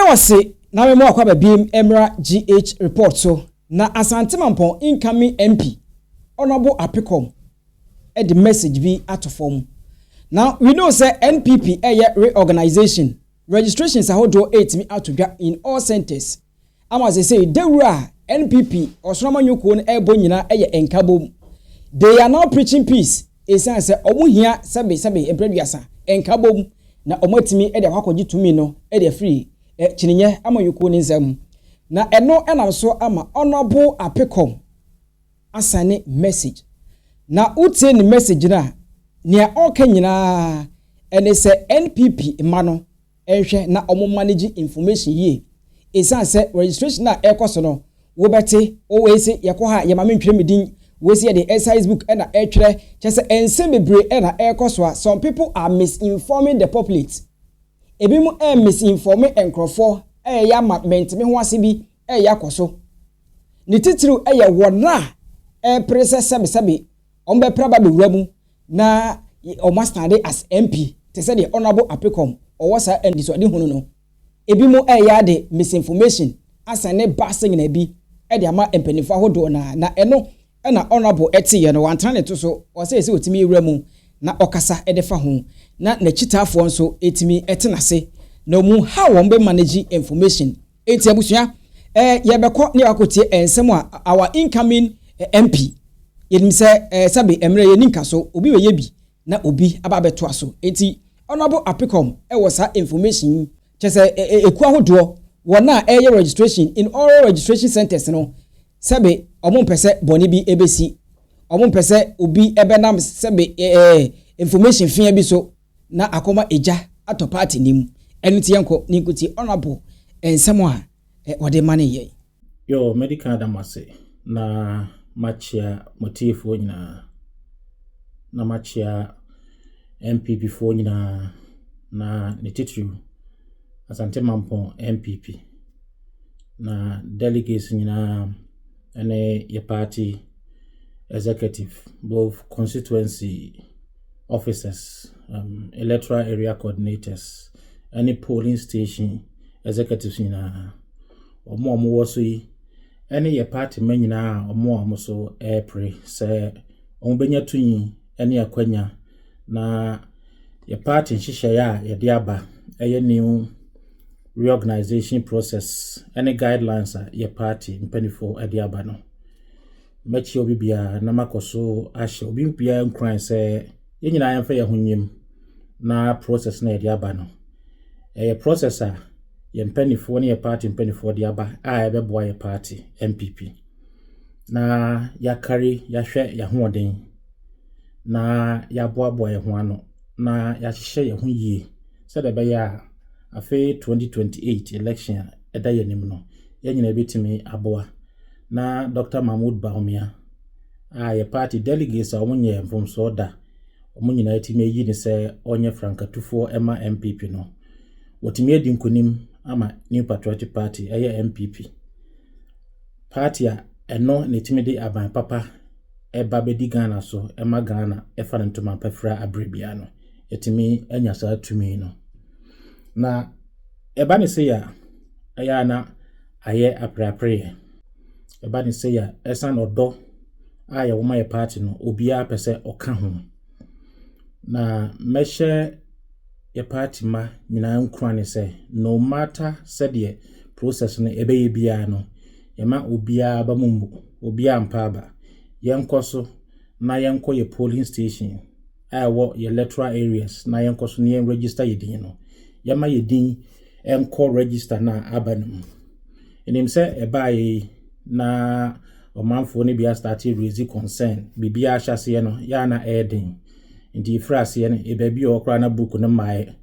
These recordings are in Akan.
Wase na memo akɔ aba biem mmra GH report so. Na Asante Mampɔn incoming MP, Honourable Apekom, de message bi ato fam. Now we know sɛ NPP ɛyɛ reorganization, registrations ahodoɔ ɛretumi ato dwa in all centers ama sɛ dawuro a NPP ɔsoroma nyɔkuo no ɛrebɔ nyinaa ɛyɛ nkabom. They are now preaching peace, ɛsiane sɛ ɔmo hia sɛbe sɛbe mprɛduasa nkabom na ɔmo atumi de akɔ akɔgye tumi no de afiri kyininyɛ amanyɔkuo ne nsam. Na ɛno ɛnam so ama Honourable Apekom asane message. Na wotie ne message no a, nea ɔreka nyinaa ɛne sɛ NPP mma no ɛnhwɛ na ɔmo manage information yie, ɛsiane sɛ registration a ɛrekɔ so no, wobɛte wɔwɔ esi yɛkɔ ha, yɛma me ntwerɛ me din, wɔsi yɛde exercise book ɛna ɛtwerɛ kyɛ sɛ nsɛm bebree ɛna ɛrekɔ so a some people are misinforming the populace. Ebi mu ɛyɛ misinform nkurɔfoɔ, ɛyɛ ama mɛntɛmɛ ho ase bi ɛyɛ akɔ so. Ne titiriw ɛyɛ wɔn a ɛrepere sɛ sɛbesɛbe wɔn bɛpere aba bɛwura mu na wɔn astand as MP te sɛ deɛ Honourable Apekom ɔwɔ saa anisoade hunu no. Ebi mu ɛyɛ ade misinformation asan ne baasa nyinaa bi ɛde ama mpanimfoɔ ahodoɔ, na ɛno ɛna Honourable ɛte yɛ no wantena ne to so. Ɔsɛ ɛsɛ otumi ewura mu na ɔkasa ɛde fa ho na n'akyitaafoɔ nso etumi ɛte n'ase na ɔmu how wɔn bɛ manage information. Eti abusua, yɛbɛkɔ ne yɛakɔtie nsɛm a our incoming MP. Yɛnim sɛ sɛbe mmerɛ yɛni nka so, obi wɔ yɛ bi na obi aba abɛtoa so. Eti Honourable Apekom ɛwɔ saa information yi kyɛ sɛ eku ahodoɔ wɔn a ɛyɛ registration in all registration centers no, sɛbe ɔmo mpɛ sɛ bɔnne bi ebesi, ɔmo mpɛ sɛ obi ɛbɛnam sɛbe information fia bi so na akɔma egya atɔ party nim. Ɛno ti yɛnkɔ ne nkuti Honourable nsɛm a ɔde ma ne yɛ. Yo, medical da mo ase na makyia mɔtiefoɔ nyinaa na makyia NPP foɔ nyinaa, na ne titiriw Asante Mampɔn NPP na delegates nyinaa ne yɛ party executive, both constituency officers, electoral area coordinators ne polling station executives nyinaa. Wɔn a wɔwɔ so yi ne yɛ party mma nyinaa a wɔn a wɔn so repere sɛ wɔbɛnya tumi ne akwanya na yɛ party nhyehyɛeɛ a yɛde aba, ɛyɛ new reorganization process ne guidelines a yɛ party mpanimfoɔ de aba no. Mɛkyia obi biara na makɔ so ahyɛ obi biara nkuran sɛ yɛn nyinaa yɛmfa yɛn ho nyim na process no a yɛde aba no, ɛyɛ process a yɛn mpanimfoɔ ne yɛ party mpanimfoɔ de aba a ɛbɛboa yɛ party NPP na yɛakari yɛahwɛ yɛn ahoɔden na yɛaboaboa yɛn ho ano na yɛahyehyɛ yɛn ho yie sɛdeɛ ɛbɛyɛ a afei 2028 election a ɛda yɛn anim no, yɛn nyinaa bɛtumi aboa na Dr. Mahmood Bawumia a yɛ party delegates a wɔnyɛ mfomsoɔ da, wɔn nyinaa tumi ayi ne sɛ ɔnyɛ frankatufoɔ ma NPP no, wɔtumi adi nkonim ama New Patriotic Party, ɛyɛ NPP party a ɛno na ɛtumi de aban papa ɛba bɛdi Ghana so, ɛma Ghana ɛfa ne ntoma pɛfra abere biara no, yɛtumi anya saa tumi no. Na ɛba ne sei a, ɛyɛ a na ayɛ apreapreɛ. Ɛba ne sei a, ɛsiane ɔdɔ a yɛwɔ ma yɛ party no, obiara pɛ sɛ ɔka ho. Na mɛhyɛ yɛ party ma nyinaa nkuran sɛ no matter sɛdeɛ process no ɛbɛyɛ biara no, yɛma obiara aba mu mmu, obiara mpa aba. Yɛnkɔ so na yɛnkɔ yɛ polling station a ɛwɔ yɛ electoral areas na yɛnkɔ so na yɛn register yɛ din no. Yɛma yɛ din nkɔ register no a aba no mu. Ɛnim sɛ ɛbaeɛ yi na ɔmanfoɔ no bi astart raise concern, biribiara ahyɛ aseɛ no yɛ a na ɛyɛ den. Nti ɛfiri aseɛ no, baabi wɔ hɔ koraa na book no mmaeɛ.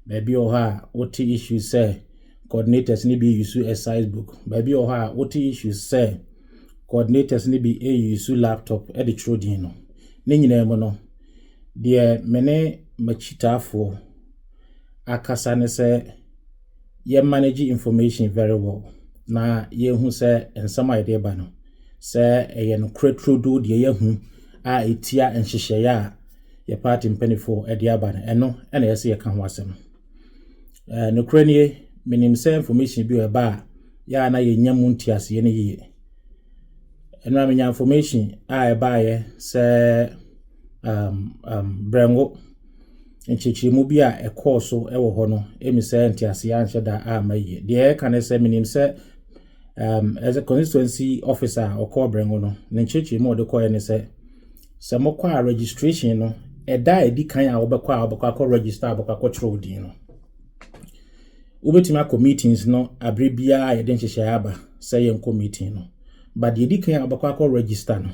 Baabi wɔ hɔ a wote issues sɛ coordinators no bi use exercise book. Baabi wɔ hɔ a wote issues sɛ coordinators no bi use laptop de twerɛ din no. Ne nyinaa mu no, deɛ me ne m'akyitaafoɔ akasa ne sɛ yɛ manage information very well na yɛhu sɛ nsɛm a yɛde ba no, sɛ ɛyɛ nokorɛ turodoo deɛ yɛahu a ɛtia nhyehyɛeɛ a yɛ party mpanimfoɔ de aba no, ɛno ɛna ɛsɛ yɛka ho asɛm. Nokorɛ nie, Menim sɛ information bi wɔ ɛba a, yɛ a na yɛnya mu nteaseɛ no yie. Ɛno a menya information a ɛbaeɛ sɛ Brɛngo nkyerɛkyerɛmu bi a ɛkɔɔ so wɔ hɔ no, ɛmi sɛ nteaseɛ anhyɛ da amma yie. Deɛ ɛka ne sɛ, menim sɛ as a constituency officer a ɔkɔɔ Brɛngo no, ne nkyerɛkyerɛmu a ɔde kɔɛ ne sɛ mokɔ a, registration no, ɛda a ɛdi kan a wobɛkɔ a wobɛkɔ akɔ register a wobɛkɔ akɔkyerɛ wo din no, wobɛtumi akɔ meetings no abere biara a yɛde nhyehyɛeɛ aba sɛ yɛnkɔ meeting no, but deɛ ɛdi kan a wobɛkɔ akɔ register no,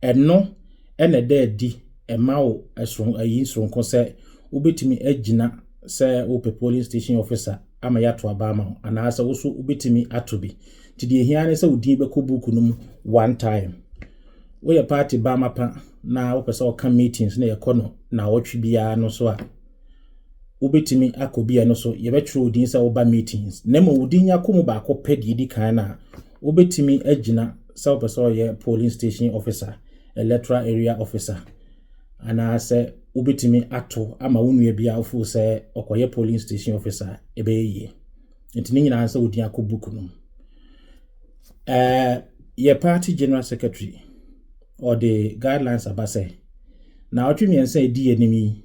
ɛno ɛna ɛda adi ɛma wo ɛsoron ayi nsoronko sɛ wobɛtumi agyina sɛ wopɛ polling station officer ama yɛato aba ama wo, anaasɛ wo so wobɛtumi ato bi. Nti deɛ ehia ne sɛ wo din bɛkɔ book no mu one time. Woyɛ party ba mapa na wopɛ sɛ ɔka meetings na yɛkɔ no naawɔtwe biara no so a, wobɛtumi akɔ bi. Ɛno so yɛbɛtwerɛ wo din sɛ woba meetings, na mmom wo din akɔ mu baako pɛ deɛ ɛdi kan no a, wobɛtumi agyina sɛ wopɛ sɛ ɔyɛ polling station officer, electoral area officer, anaasɛ wobɛtumi ato ama wo nua bi a wofoo sɛ ɔkɔyɛ polling station officer, ɛbɛyɛ yie. Nti ne nyinaa sɛ wo din akɔ book no mu. Yɛ party general secretary ɔde guidelines aba sɛ naawɔtwe 3 a ɛdi anim yi,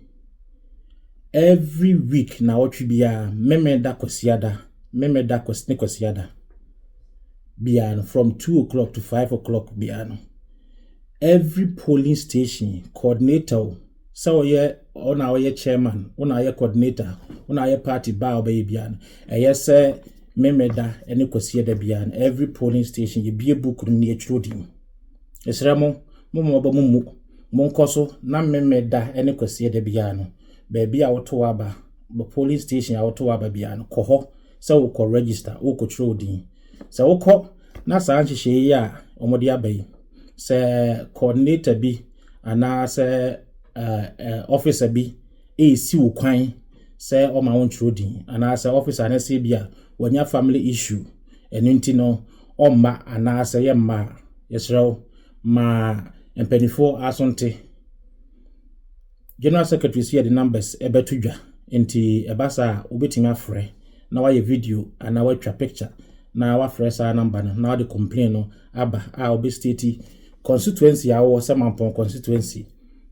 every week naawɔtwe biara, Memeda, Kwasiada, Memeda ne Kwasiada biara no, from 2 o'clock to 5 o'clock biara no, every polling station coordinator o, sɛ ɔyɛ ɔna ɔyɛ chairman, ɔna ɔyɛ coordinator, ɔna ɔyɛ party ba a ɔbɛyɛ biara no, ɛyɛ sɛ Memeda ne Kwasiada biara no, every polling station yɛbie book no na yɛtwerɛ din. Ɛsrɛ mo, mo ma ɔba mo mu monkɔ so na Memeda ne Kwasiada biara no, baabi a woto aba, polling station a woto aba biara no, kɔ hɔ sɛ wokɔ register, wokɔtwerɛ wo din. Sɛ wokɔ na saa nhyehyɛeɛ yi a wɔde aba yi, sɛ coordinator bi anaasɛ officer bi ɛresi wo kwan sɛ ɔma wo ntwerɛ din, anaasɛ officer no sɛ bi a wanya family issue, ɛno nti no ɔmma anaasɛ yɛmma a, yɛsrɛ wo, ma mpanimfoɔ aso nte. General secretary si yɛde numbers ɛbɛto dwa, nti ɛba saa a, wobɛtumi afrɛ na wayɛ video anaa watwa picture na wafrɛ saa number no na wade complain no aba a wobɛstate constituency a wowɔ, sɛ Mampɔn constituency,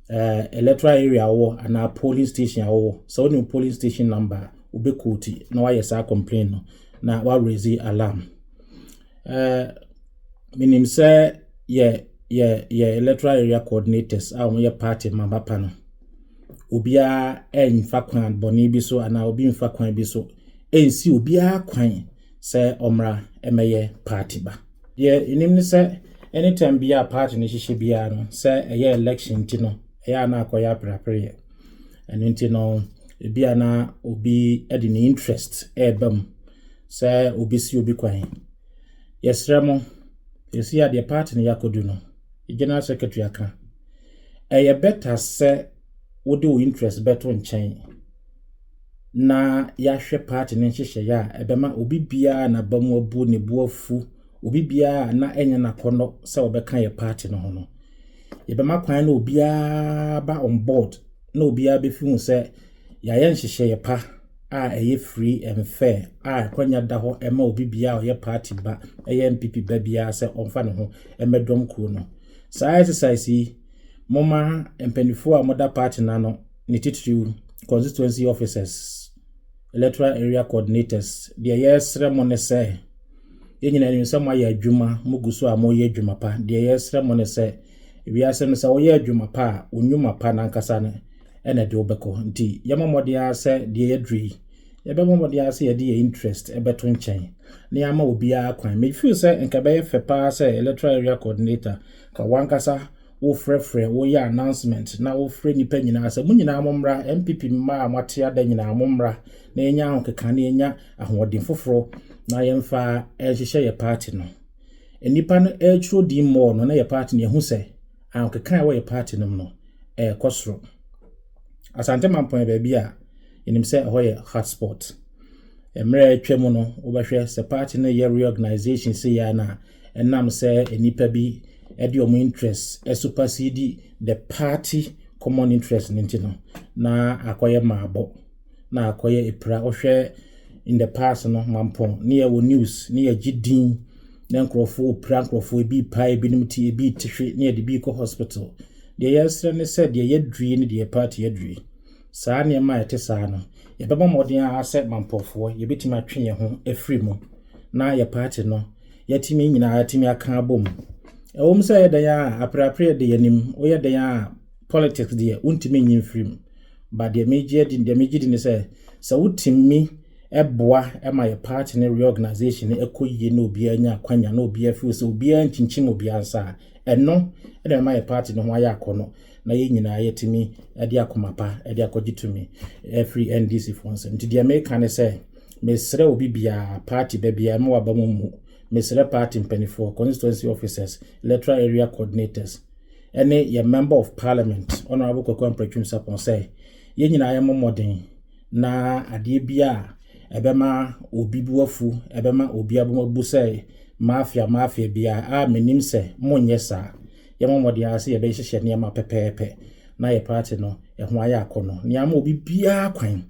electoral area a wowɔ anaa polling station a wowɔ. Sɛ wonim polling station number a, wobɛquote na wayɛ saa complain no na waraise alarm. Menim sɛ yɛ electoral area coordinators a wɔyɛ party mamba pa no, obiara ɛmfa kwan bɔne bi so anaa obi mfa kwan bi so ɛnsi obiara kwan sɛ ɔmmra ɛmɛyɛ party ba. Deɛ ɛnim ne sɛ anytime biara party no hyehyɛ biara no, sɛ ɛyɛ election nti no, ɛyɛ a na akɔyɛ apereapereɛ. Ɛno nti no, ebi a na obi de ne interest ɛreba mu sɛ obi si obi kwan. Yɛsrɛ mo, yɛsi adeɛ party no yɛakɔdu no, general secretary aka, ɛyɛ better sɛ wode wo interest bɛto nkyɛn na yɛahwɛ party no nhyehyɛeɛ a ɛbɛma obi biara n'aba mu abu, ne bo afu, obi biara na ɛnyɛ n'akɔnnɔ sɛ ɔbɛka yɛ party no ho no, yɛbɛma kwan na obiara ba on board na obiara bɛfi hu sɛ yɛayɛ nhyehyɛeɛ pa a ɛyɛ free and fair a akwanya da hɔ ɛma obi biara a ɔyɛ party ba, ɛyɛ NPP ba biara, sɛ ɔmfa ne ho ɛmɛdɔm kuo no. Saa exercise yi, momma mpanimfoɔ a moda party no ano, ne titiriw constituency officers, electoral area coordinators, deɛ yɛresrɛ mo ne sɛ, yɛn nyinaa nim sɛ moayɛ adwuma, mogu so a moyɛ adwuma pa. Deɛ yɛresrɛ mo ne sɛ, ewiase no, sɛ woyɛ adwuma pa a, wo nnwuma pa n'ankasa no ɛna ɛde wobɛkɔ. Nti yɛmmɔ mmɔden ara sɛ deɛ yɛduru yi, yɛbɛbɔ mmɔden ara sɛ yɛde yɛ interest ɛbɛto nkyɛn na yɛama obiara kwan. Me feel sɛ nka bɛyɛ fɛ paa sɛ electoral area coordinator ka wankasa wofrɛfrɛ, woyɛ announcement na wofrɛ nnipa nyinaa sɛ mo nyinaa mommra, NPP mma a moate ada nyinaa mommra na yɛnya ahokeka na yɛnya ahoɔden foforɔ na yɛmfa ɛhyehyɛ yɛ party no. Nnipa no ɛretwerɛ din mmɔɔ no na yɛ party no, yɛhu sɛ ahokeka a ɛwɔ yɛ party no mu no ɛrekɔ soro. Asante Mampɔn yɛ baabi a yɛnim sɛ ɛhɔ yɛ hotspot. Mmerɛ a atwa mu no, wobɛhwɛ sɛ party no yɛ reorganization sɛ yɛ na ɛnam sɛ nnipa bi de wɔn interest supersede the party common interest no nti no, na akɔyɛ maabɔ na akɔyɛ epira. Wohwɛ In the past no, Mampɔn ne yɛwɔ news ne yɛgye din na nkurɔfoɔ pira nkurɔfoɔ, ebi pae ebinom ti, ebi te hwe ne yɛde bi kɔ hospital. Deɛ yɛsrɛ ne sɛ, deɛ yɛaduri ne deɛ party aduri, saa nneɛma a ɛte saa no, yɛbɛbɔ mmɔden ara sɛ Mampɔfoɔ yɛbɛtumi atwe yɛn ho afiri mu na yɛ party no yɛtumi nyinaa yɛtumi aka abom. Ɛwɔ mu sɛ yɛ dan a apreapre de yɛnim, woyɛ dan a politics deɛ wontumi nyi mfiri mu, but deɛ megye di, deɛ megye di ne sɛ, sɛ wotumi ɛboa ɛma yɛ party ne reorganization ɛkɔ yie na obiara nya akwanya na obiara feel sɛ obiara nkyinkyim obiara nsa a, ɛno ɛna ɛma yɛ party no ho ayɛ akɔnɔ na yɛn nyinaa yɛtumi ɛde akoma pa ɛde akɔgye tumi ɛfiri NDC foɔ nsam. Nti deɛ meka ne sɛ, mesrɛ obi biara, party ba biara ma waba mu mu. Mesrɛ party mpanimfoɔ, constituency officers, electoral area coordinators, ɛne yɛ Member of Parliament, Honourable Kwaku Ampratwum Sarpong, sɛ yɛn nyinaa yɛmmɔ mmɔden na adeɛ bi a ɛbɛma obi bu afu, ɛbɛma obi abu sɛ mafia mafia biara a menim sɛ monyɛ saa. Yɛmmɔ mmɔden ara sɛ yɛbɛhyehyɛ nneɛma pɛpɛɛpɛ na yɛ party no ɛho ayɛ akɔnɔ nneɛma obi biara kwan,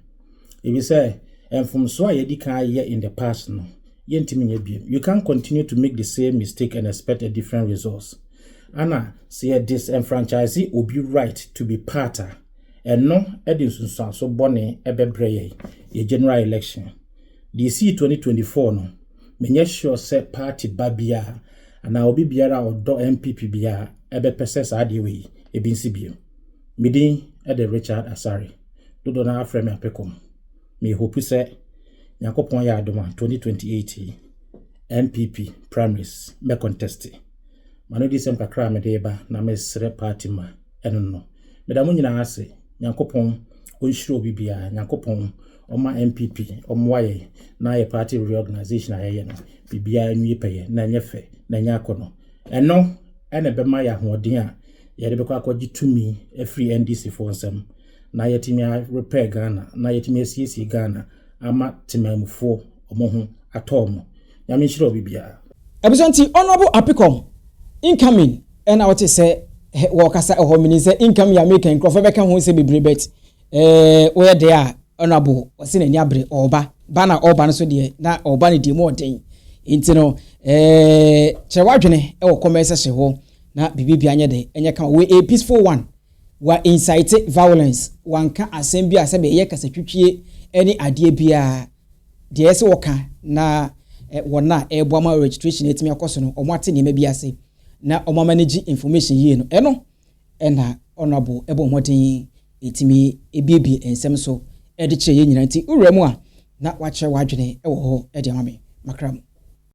ebi sɛ mfomsoɔ a yɛdi kan ayɛ in the past no, yɛntumi nyɛ bio. You can't continue to make the same mistake and expect a different result. Ana sɛ yɛ disenfranchise obi right to be part a, ɛno de nsunsuanso bɔne ɛbɛbrɛ yɛn yɛ general election. Deɛ esii 2024 no, menyɛ sure sɛ party ba biara anaa obi biara a ɔdɔ NPP biara ɛbɛpɛ sɛ saa adeɛ wei ebi nsi bio. Me din de Richard Asare, dodoɔ no afrɛ me Apɛkɔm. Mehope sɛ Nyankopɔn yɛ adom a, 2028 yi NPP primaries mɛ contest. Ma no di sɛm kakra a mede ba na mesrɛ party ma ɛno no. Meda mo nyinaa ase. Nyankopɔn ɔnhyira obi biara. Nyankopɔn ɔma NPP ɔmmoa yɛn na yɛ party reorganization a yɛyɛ no, biribiara nwie pɛyɛ na ɛnyɛ fɛ na ɛnyɛ akɔnɔ. Ɛno ɛna ɛbɛma yɛ ahoɔden a yɛde bɛkɔ akɔgye tumi afiri NDC foɔ nsam na yɛtumi repair Ghana na yɛtumi asiesie Ghana ama temamufoɔ ɔmo ho atɔ ɔmo. Nyame nhyira obi biara. Abusua, nti Honourable Apicom incoming ɛna wɔte sɛ wɔkasa ɛhɔ mini sɛ incoming American nkurɔfoɔ bɛka ho sɛ bebree, but wɔyɛ deɛ a Honourable wɔsi n'ani abere ɔɔba ba na ɔɔba no so deɛ na ɔɔba no deɛ mu ɔden. Nti no kyerɛ wadwene ɛwɔ comment section hɔ na biribi bia nyɛ de ɛnyɛ kama. Wɔ a peaceful one wa incite violence, wanka asɛm bi a sɛ bɛyɛ kasatwitwie ɛne adeɛ biara deɛ ɛsɛ wɔka na wɔn a ɛreboa ma registration etumi akɔ so no, wɔn ate nneɛma bi ase na wɔn manage information yie no. Ɛno ɛna Honourable ɛbɔ mmɔden etumi ebiebie nsɛm so ɛde kyerɛ yɛn nyinaa. Nti wura mu a na wakyerɛ w'adwene ɛwɔ hɔ ɛde ama me makra mu.